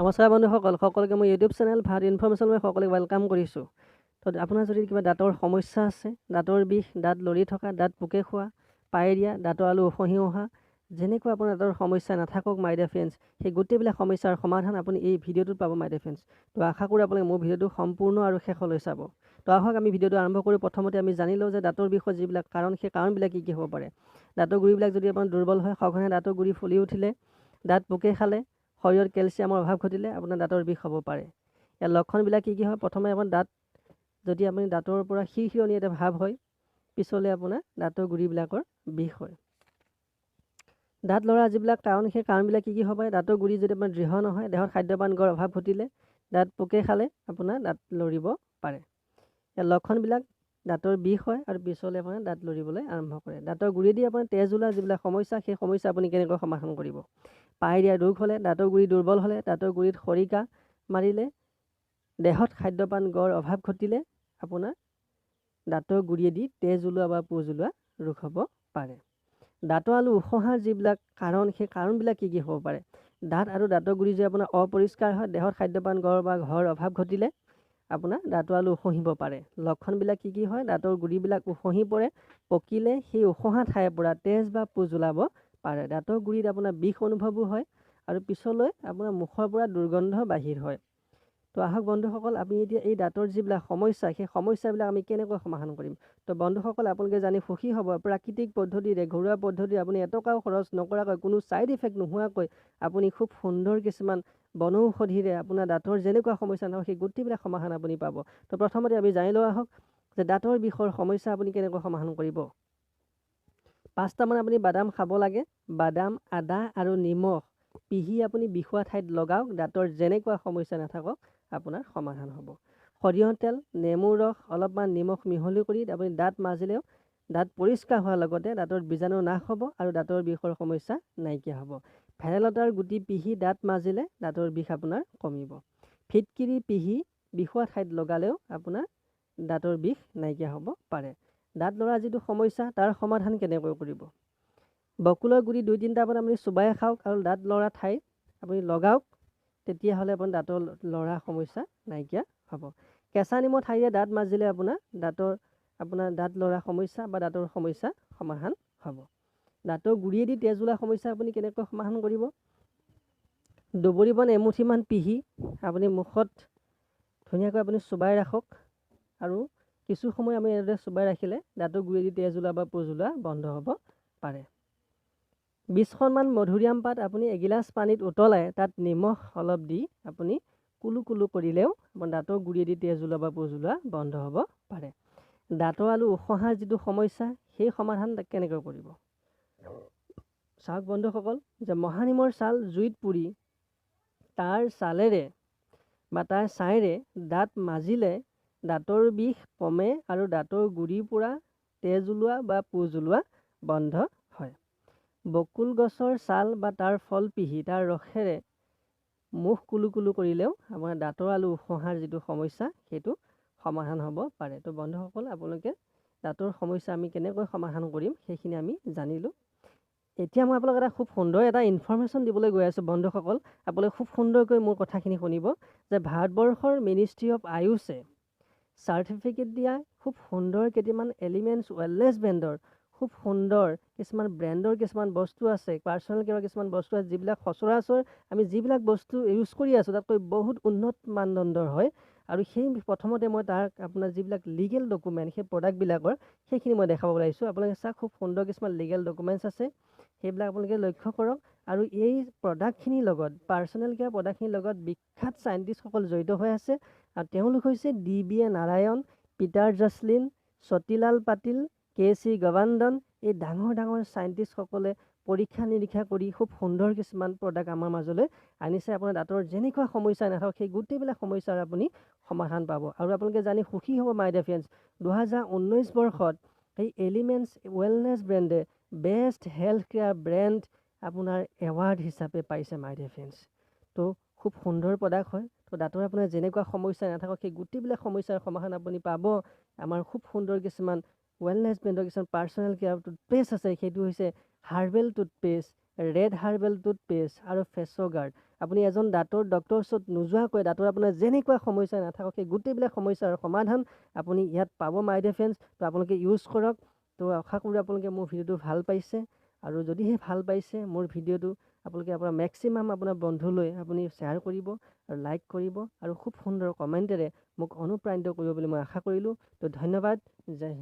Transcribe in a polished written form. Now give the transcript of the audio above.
নমস্কাৰ বন্ধুসকল, সকলোকে মোৰ ইউটিউব চেনেল ভাৰত ইনফৰ্মেশ্যন মই সকলোকে welcome কৰিছোঁ। তো আপোনাৰ যদি কিবা দাঁতৰ সমস্যা আছে, দাঁতৰ বিষ, দাঁত লৰি থকা, দাঁত পোকে খোৱা, পায়েৰিয়া, দাঁতৰ আলু উখহি অহা, যেনেকুৱা আপোনাৰ দাঁতৰ সমস্যা নাথাকক মাই ডিয়াৰ ফ্ৰেণ্ডছ, সেই গোটেইবিলাক সমস্যাৰ সমাধান আপুনি এই ভিডিঅ'টোত পাব মাই ডিয়াৰ ফ্ৰেণ্ডছ। তো আশা কৰোঁ আপোনালোকে মোৰ ভিডিঅ'টো সম্পূৰ্ণ আৰু শেষলৈ চাব। তো আহক আমি ভিডিঅ'টো আৰম্ভ কৰোঁ। প্ৰথমতে আমি জানি লওঁ যে দাঁতৰ বিষৰ যিবিলাক কাৰণ, সেই কাৰণবিলাক কি কি হ'ব পাৰে। দাঁতৰ গুৰিবিলাক যদি আপোনাৰ দুৰ্বল হয়, সঘনাই দাঁতৰ গুৰি ফুলি উঠিলে, দাঁত পোকে খালে, শৰীৰত কেলছিয়ামৰ অভাৱ ঘটিলে আপোনাৰ দাঁতৰ বিষ হ'ব পাৰে। ইয়াৰ লক্ষণবিলাক কি কি হয়? প্ৰথমে আপোনাৰ দাঁত যদি আপুনি দাঁতৰ পৰা শিৰশিৰণি এটা ভাৱ হয়, পিছলৈ আপোনাৰ দাঁতৰ গুৰিবিলাকৰ বিষ হয়। দাঁত লৰা যিবিলাক কাৰণ, সেই কাৰণবিলাক কি কি হ'ব পাৰে? দাঁতৰ গুৰি যদি আপোনাৰ দৃঢ় নহয়, দেহত খাদ্যপান অভাৱ ঘটিলে, দাঁত পোকে খালে আপোনাৰ দাঁত লৰিব পাৰে। ইয়াৰ লক্ষণবিলাক দাঁতৰ বিষ হয় আৰু পিছলৈ আপোনাৰ দাঁত লৰিবলৈ আৰম্ভ কৰে। দাঁতৰ গুৰিয়েদি আপোনাৰ তেজ ওলোৱা যিবিলাক সমস্যা, সেই সমস্যা আপুনি কেনেকৈ সমাধান কৰিব? পায়েৰিয়া ৰোগ হ'লে, দাঁতৰ গুৰি দুৰ্বল হ'লে, দাঁতৰ গুৰিত খৰিকা মাৰিলে, দেহত খাদ্যপান গড় অভাৱ ঘটিলে আপোনাৰ দাঁতৰ গুৰিয়েদি তেজ ওলোৱা বা পুঁজ ওলোৱা ৰোগ হ'ব পাৰে। দাঁতৰ আলু উখহাৰ যিবিলাক কাৰণ, সেই কাৰণবিলাক কি কি হ'ব পাৰে? দাঁত আৰু দাঁতৰ গুৰি যদি আপোনাৰ অপৰিষ্কাৰ হয়, দেহত খাদ্যপান গড় বা ঘৰ অভাৱ ঘটিলে আপোনাৰ দাঁতৰ আলু উখহিব পাৰে। লক্ষণবিলাক কি কি হয়? দাঁতৰ গুৰিবিলাক উখহি পৰে, পকিলে সেই উখহা ঠাইৰ পৰা তেজ বা পুঁজ ওলাব পাৰে। দাঁতৰ গুৰিত আপোনাৰ বিষ অনুভৱো হয় আৰু পিছলৈ আপোনাৰ মুখৰ পৰা দুৰ্গন্ধ বাহিৰ হয়। তো আহক বন্ধুসকল, আমি এতিয়া এই দাঁতৰ যিবিলাক সমস্যা, সেই সমস্যাবিলাক আমি কেনেকৈ সমাধান কৰিম? তো বন্ধুসকল, আপোনালোকে জানি সুখী হ'ব, প্ৰাকৃতিক পদ্ধতিৰে, ঘৰুৱা পদ্ধতিৰে আপুনি এটকাও খৰচ নকৰাকৈ, কোনো ছাইড ইফেক্ট নোহোৱাকৈ আপুনি খুব সুন্দৰ কিছুমান বনৌষধিৰে আপোনাৰ দাঁতৰ যেনেকুৱা সমস্যা নহওক, সেই গোটেইবিলাক সমাধান আপুনি পাব। তো প্ৰথমতে আমি জানি লোৱা আহক যে দাঁতৰ বিষৰ সমস্যা আপুনি কেনেকৈ সমাধান কৰিব। 5টামান আপুনি বাদাম খাব লাগে। বাদাম, আদা আৰু নিমখ পিহি আপুনি বিষোৱা ঠাইত লগাওক, দাঁতৰ যেনেকুৱা সমস্যা নাথাকক আপোনাৰ সমাধান হ'ব। সৰিয়হ তেল, নেমু ৰস, অলপমান নিমখ মিহলি কৰি আপুনি দাঁত মাজিলেও দাঁত পৰিষ্কাৰ হোৱাৰ লগতে দাঁতৰ বীজাণু নাশ হ'ব আৰু দাঁতৰ বিষৰ সমস্যা নাইকিয়া হ'ব। ভেদাইলতাৰ গুটি পিহি দাঁত মাজিলে দাঁতৰ বিষ আপোনাৰ কমিব। ফিটকিৰি পিহি বিষোৱা ঠাইত লগালেও আপোনাৰ দাঁতৰ বিষ নাইকিয়া হ'ব পাৰে। দাঁত লৰা যিটো সমস্যা, তাৰ সমাধান কেনেকৈ কৰিব? বকুলৰ গুড়ি 2-3টামান আপুনি চোবাই খাওক আৰু দাঁত লৰা ঠাইত আপুনি লগাওক, তেতিয়াহ'লে আপোনাৰ দাঁতৰ লৰা সমস্যা নাইকিয়া হ'ব। কেঁচা নিমৰ ঠাইৰে দাঁত মাজিলে আপোনাৰ দাঁত লৰা সমস্যা বা দাঁতৰ সমস্যা সমাধান হ'ব। দাঁতৰ গুৰিয়েদি তেজ ওলোৱা সমস্যা আপুনি কেনেকৈ সমাধান কৰিব? দুবৰি বন এমুঠিমান পিহি আপুনি মুখত ধুনীয়াকৈ আপুনি চোবাই ৰাখক আৰু কিছু সময় আমি এনেদৰে চোবাই ৰাখিলে দাঁতৰ গুৰিয়েদি তেজ ওলোৱা বা পুঁজ ওলোৱা বন্ধ হ'ব পাৰে। 20খনমান মধুৰিআম পাত আপুনি এগিলাচ পানীত উতলাই তাত নিমখ অলপ দি আপুনি কুলু কুলু কৰিলেও আপোনাৰ দাঁতৰ গুৰিয়েদি তেজ ওলোৱা বা পুঁজ ওলোৱা বন্ধ হ'ব পাৰে। দাঁতৰ আলু উখহাৰ যিটো সমস্যা, সেই সমাধান কেনেকৈ কৰিব? চাওক বন্ধুসকল, যে মহানিমৰ ছাল জুইত পুৰি তাৰ ছালেৰে বা তাৰ ছাইৰে দাঁত মাজিলে দাঁতৰ বিষ কমে আৰু দাঁতৰ গুৰিৰ পৰা তেজ ওলোৱা বা পুঁজ ওলোৱা বন্ধ হয়। বকুল গছৰ ছাল বা তাৰ ফল পিহি তাৰ ৰসেৰে মুখ কুলু কুলু কৰিলেও আপোনাৰ দাঁতৰ আলু উখহাৰ যিটো সমস্যা, সেইটো সমাধান হ'ব পাৰে। তো বন্ধুসকল, আপোনালোকে দাঁতৰ সমস্যা আমি কেনেকৈ সমাধান কৰিম সেইখিনি আমি জানিলোঁ। এতিয়া মই আপোনালোক এটা খুব সুন্দৰ এটা ইনফৰ্মেশ্যন দিবলৈ গৈ আছোঁ। বন্ধুসকল, আপোনালোকে খুব সুন্দৰকৈ মোৰ কথাখিনি শুনিব যে ভাৰতবৰ্ষৰ মিনিষ্ট্ৰী অফ আয়ুষে চাৰ্টিফিকেট দিয়া খুব সুন্দৰ কেইটামান এলিমেণ্টছ ৱেলনেছ ব্ৰেণ্ডৰ খুব সুন্দৰ কিছুমান ব্ৰেণ্ডৰ কিছুমান বস্তু আছে, পাৰ্চনেল কেয়াৰৰ কিছুমান বস্তু আছে, যিবিলাক সচৰাচৰ আমি যিবিলাক বস্তু ইউজ কৰি আছোঁ তাতকৈ বহুত উন্নত মানদণ্ডৰ হয়। আৰু সেই প্ৰথমতে মই তাৰ আপোনাৰ যিবিলাক লিগেল ডকুমেণ্ট, সেই প্ৰডাক্টবিলাকৰ সেইখিনি মই দেখাব ওলাইছোঁ। আপোনালোকে চাওক, খুব সুন্দৰ কিছুমান লিগেল ডকুমেণ্টছ আছে, সেইবিলাক আপোনালোকে লক্ষ্য কৰক। আৰু এই প্ৰডাক্টখিনিৰ লগত, পাৰ্চনেল কেয়াৰ প্ৰডাক্টখিনিৰ লগত বিখ্যাত চাইণ্টিষ্টসকল জড়িত হৈ আছে আৰু তেওঁলোক হৈছে D B A Narayan, Peter Joslin, Swatilal Patil, K C Gavandhan. এই ডাঙৰ ডাঙৰ চাইণ্টিষ্টসকলে পৰীক্ষা নিৰীক্ষা কৰি খুব সুন্দৰ কিছুমান প্ৰডাক্ট আমাৰ মাজলৈ আনিছে। আপোনাৰ দাঁতৰ যেনেকুৱা সমস্যা নাথাকক, সেই গোটেইবিলাক সমস্যাৰ আপুনি সমাধান পাব। আৰু আপোনালোকে জানি সুখী হ'ব মাই ডিয়াৰ ফ্ৰেণ্ডছ, 2019 বৰ্ষত এই এলিমেণ্টছ ৱেলনেছ ব্ৰেণ্ডে বেষ্ট হেল্থ কেয়াৰ ব্ৰেণ্ড আপোনাৰ এৱাৰ্ড হিচাপে পাইছে মাই ডিয়াৰ ফ্ৰেণ্ডছ। তো খুব সুন্দৰ প্ৰডাক্ট হয়। তো দাঁতৰ আপোনাৰ যেনেকুৱা সমস্যা নাথাকক, সেই গোটেইবিলাক সমস্যাৰ সমাধান আপুনি পাব। আমাৰ খুব সুন্দৰ কিছুমান ৱেলনেছ ব্ৰেণ্ডৰ কিছুমান পাৰ্চনেল কেয়াৰ টুথপেষ্ট আছে, সেইটো হৈছে herbal toothpaste, red herbal toothpaste আৰু ফেচ'গাৰ্ড। আপুনি এজন দাঁতৰ ডক্টৰৰ ওচৰত নোযোৱাকৈ দাঁতৰ আপোনাৰ যেনেকুৱা সমস্যা নাথাকক, সেই গোটেইবিলাক সমস্যাৰ সমাধান আপুনি ইয়াত পাব মাই ডিয়াৰ ফ্ৰেণ্ডছ। তো আপোনালোকে ইউজ কৰক। তো আশা কৰোঁ আপোনালোকে মোৰ ভিডিঅ'টো ভাল পাইছে, আৰু যদিহে ভাল পাইছে মোৰ ভিডিঅ'টো, আপোনালোকে আপোনাৰ মেক্সিমাম আপোনাৰ বন্ধুলৈ আপুনি শ্বেয়াৰ কৰিব আৰু লাইক কৰিব আৰু খুব সুন্দৰ কমেণ্টেৰে মোক অনুপ্ৰাণিত কৰিব বুলি মই আশা কৰিলোঁ। তো ধন্যবাদ, জয় হিন্দ।